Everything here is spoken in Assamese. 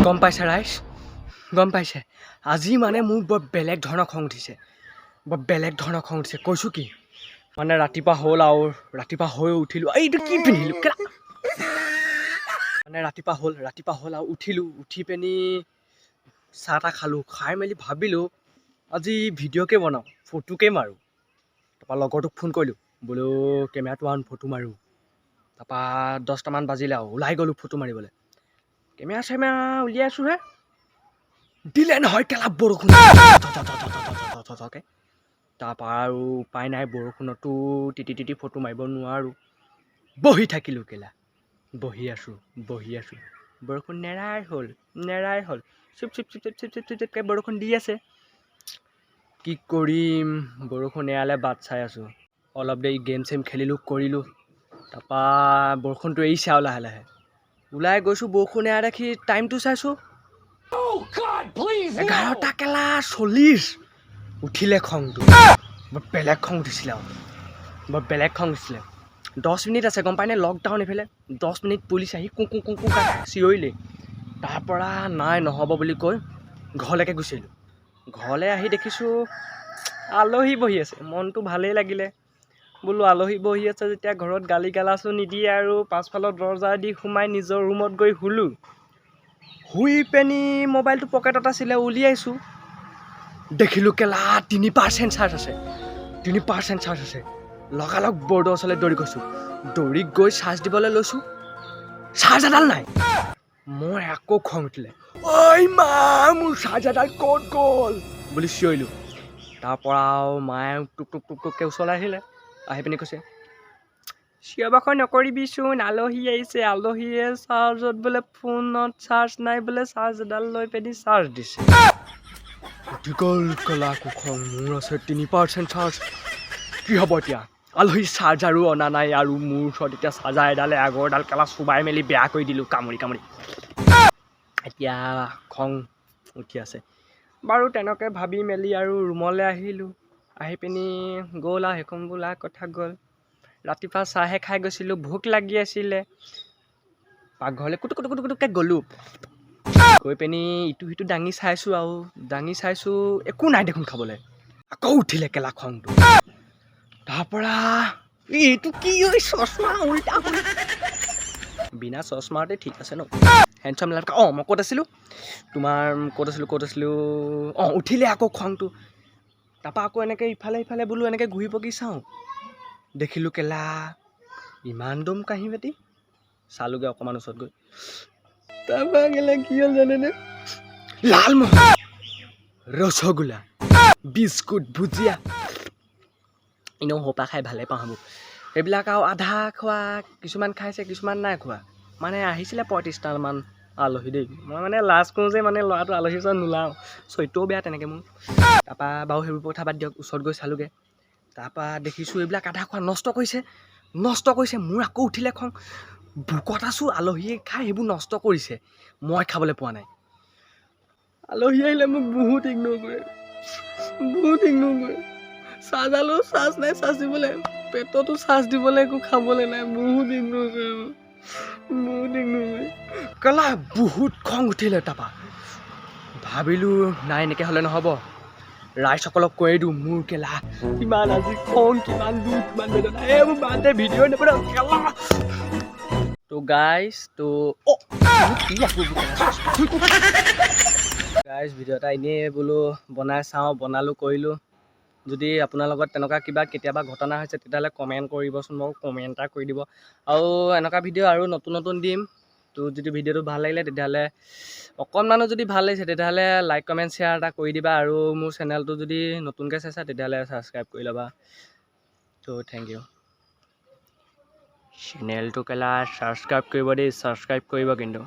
গম পাইছে ৰাইজ, গম পাইছে? আজি মানে মোৰ বৰ বেলেগ ধৰণৰ খং উঠিছে, বৰ বেলেগ ধৰণৰ খং উঠিছে। কৈছোঁ কি, মানে ৰাতিপুৱা হ'ল আৰু ৰাতিপুৱা হৈ উঠিলোঁ। এইটো কি পিন্ধিলোঁ কেলা? মানে ৰাতিপুৱা হ'ল, ৰাতিপুৱা হ'ল আৰু উঠিলোঁ। উঠি পিনি চাহ তাহ খালোঁ। খাই মেলি ভাবিলোঁ আজি ভিডিঅ'কে বনাওঁ, ফটোকে মাৰোঁ। তাৰপৰা লগৰটোক ফোন কৰিলোঁ, বোলো কেমেৰাটো আন, ফটো মাৰোঁ। তাৰপৰা 10টামান বাজিলে আৰু ওলাই গ'লোঁ ফটো মাৰিবলৈ। কেমেৰা চেমেৰা উলিয়াইছোঁহে, দিলে নহয় কেলা বৰষুণ কে। তাৰপৰা আৰু উপায় নাই, বৰষুণতো তিতি তিতি ফটো মাৰিব নোৱাৰোঁ। বহি থাকিলোঁ কেলা, বহি আছোঁ, বহি আছোঁ। বৰষুণ নেৰাই হ'ল, নেৰাই হ'ল। চুপ চুপ চুপ চুপ চুপ চুপ চুপ চুপকৈ বৰষুণ দি আছে। কি কৰিম, বৰষুণ এৰালে বাট চাই আছোঁ। অলপ দেৰি গেম চেম খেলিলোঁ কৰিলোঁ। তাৰপৰা বৰষুণটো এৰিছে আৰু লাহে লাহে ওলাই গৈছোঁ। বৰষুণ এৰা দেখি টাইমটো চাইছোঁ, 11টা কেলা 40। উঠিলে খংটো, বৰ বেলেগ খং উঠিছিলে আৰু বৰ বেলেগ খং উঠিছিলে। 10 মিনিট আছে, গম পাইনে? লকডাউন এইফালে 10 মিনিট। পুলিচ আহি কু কু কু কু চিঞৰিলেই। তাৰপৰা নাই, নহ'ব বুলি কৈ ঘৰলৈকে গুচি আহিলোঁ। ঘৰলৈ আহি দেখিছোঁ আলহী বহি আছে। মনটো ভালেই লাগিলে। বোলো আলহী বহি আছে যেতিয়া ঘৰত গালি গালাচো নিদিয়ে। আৰু পাছফালৰ দৰ্জা দি সোমাই নিজৰ ৰুমত গৈ শুলোঁ। শুই পেনি মোবাইলটো পকেটত আছিলে, উলিয়াইছোঁ, দেখিলোঁ কেলা 3% চাৰ্জ আছে, 3% চাৰ্জ আছে। লগালগ বৰ্ডৰ ওচৰলৈ দৌৰি গৈছোঁ। দৌৰি গৈ চাৰ্জ দিবলৈ লৈছোঁ, চাৰ্জাৰডাল নাই। মই আকৌ খং উঠিলে। ঐ মা, মোৰ চাৰ্জাৰডাল ক'ত গ'ল বুলি চিঞৰিলোঁ। তাৰপৰা আৰু মায়ে টুক টুক টুক টুককৈ ওচৰলৈ আহিলে। আহি পিনি কৈছে, চিঞৰ বাখৰ নকৰিবিচোন, আলহী আহিছে। আলহীয়ে চাৰ্জত বোলে ফোনত চাৰ্জ নাই বোলে, চাৰ্জ এডাল লৈ পিনি চাৰ্জ দিছে। উঠি গ'ল কলা খং। মোৰ আছে 3% চাৰ্জ, কি হ'ব এতিয়া? আলহী চাৰ্জাৰো অনা নাই আৰু মোৰ ওচৰত এতিয়া চাৰ্জাৰ এডালে, আগৰডাল কেলা চোবাই মেলি বেয়া কৰি দিলোঁ কামুৰি কামুৰি। এতিয়া খং উঠি আছে। বাৰু, তেনেকৈ ভাবি মেলি আৰু ৰুমলৈ আহিলোঁ। আহি পিনি গ'ল আৰু সেইখন বোলা কথা গ'ল। ৰাতিপুৱা চাহে খাই গৈছিলোঁ, ভোক লাগি আছিলে। পাকঘৰলৈ কুটু কুটু কুটু কুটুকৈ গ'লোঁ। গৈ পিনি ইটো সিটো দাঙি চাইছোঁ আৰু দাঙি চাইছোঁ, একো নাই দেখোন খাবলৈ। আকৌ উঠিলে কেলা খংটো। তাৰপৰা এইটো কি ঐ, চশমা উল্টা। বিনা চশমাতে ঠিক আছে ন, হেণ্ডচাম লাইফ। অঁ, মই ক'ত আছিলোঁ তোমাৰ, ক'ত আছিলোঁ, ক'ত আছিলোঁ? অঁ, উঠিলে আকৌ খংটো। তাৰপৰা আকৌ এনেকৈ ইফালে ইফালে বোলো এনেকৈ ঘূৰি পকি চাওঁ। দেখিলোঁ কেলা ইমান দম কাঁহী বাতি। চালোগৈ অকণমান ওচৰত গৈ। তাৰপৰা কেলা কি হ'ল জানেনে? লালমোহন, ৰসগোল্লা, বিস্কুট, ভুজিয়া, এনেও সোপা খাই ভালে পাওঁ সেইবোৰ। সেইবিলাক আৰু আধা খোৱা, কিছুমান খাইছে, কিছুমান নাই খোৱা। মানে আহিছিলে 35টামান আলহী দেই। মই মানে লাজ কৰোঁ যে মানে ল'ৰাটো আলহী ওচৰত নোলাওঁ, চৰিত্ৰও বেয়া তেনেকৈ মোৰ। তাৰপৰা বাৰু সেইবোৰ কথা বাদ দিয়ক। ওচৰত গৈ চালোগৈ। তাৰপৰা দেখিছোঁ এইবিলাক আধা খোৱা, নষ্ট কৰিছে, নষ্ট কৰিছে। মোৰ আকৌ উঠিলে খং। ভোকত আছোঁ, আলহীয়ে খাই সেইবোৰ নষ্ট কৰিছে, মই খাবলৈ পোৱা নাই। আলহী আহিলে মোক বহুত ইগন'ৰ কৰে, বহুত ইগন'ৰ কৰে। চাৰ্জাৰলো চাৰ্জ নাই চাৰ্জ দিবলৈ, পেটতো চাৰ্জ দিবলৈ একো খাবলৈ নাই। বহুত ইগন'ৰ কৰে মোক, বহুত ইগন'ৰ কৰে কেলা। বহুত খং উঠিলে। তাৰপৰা ভাবিলোঁ নাই, এনেকৈ হ'লে নহ'ব, ৰাইজসকলক কৈয়ে দিওঁ মোৰ কেলা কিমান আজি খং, কিমান দুখ, কিমান বেদনা। এই মোৰ বাদ দে, ভিডিঅ' নবনাওঁ কেলা। তো গাইজ, তো অ' কি আকৌ গাইজ, ভিডিঅ' এটা এনেই বোলো বনাই চাওঁ, বনালোঁ কৰিলোঁ। যদি আপোনাৰ লগত তেনেকুৱা কিবা কেতিয়াবা ঘটনা হৈছে, তেতিয়াহ'লে কমেণ্ট কৰিবচোন বাৰু, কমেণ্ট এটা কৰি দিব। আৰু এনেকুৱা ভিডিঅ' আৰু নতুন নতুন দিম। তো যদি ভিডিঅ'টো ভাল লাগিলে, তেতিয়াহ'লে অকণমানো যদি ভাল লাগিছে, তেতিয়াহ'লে লাইক, কমেণ্ট, শ্বেয়াৰ এটা কৰি দিবা। আৰু মোৰ চেনেলটো যদি নতুনকৈ চাইছা, তেতিয়াহ'লে ছাবস্ক্ৰাইব কৰি ল'বা। তো thank U. চেনেলটো কেলা ছাবস্ক্ৰাইব কৰিব দেই, ছাবস্ক্ৰাইব কৰিব কিন্তু।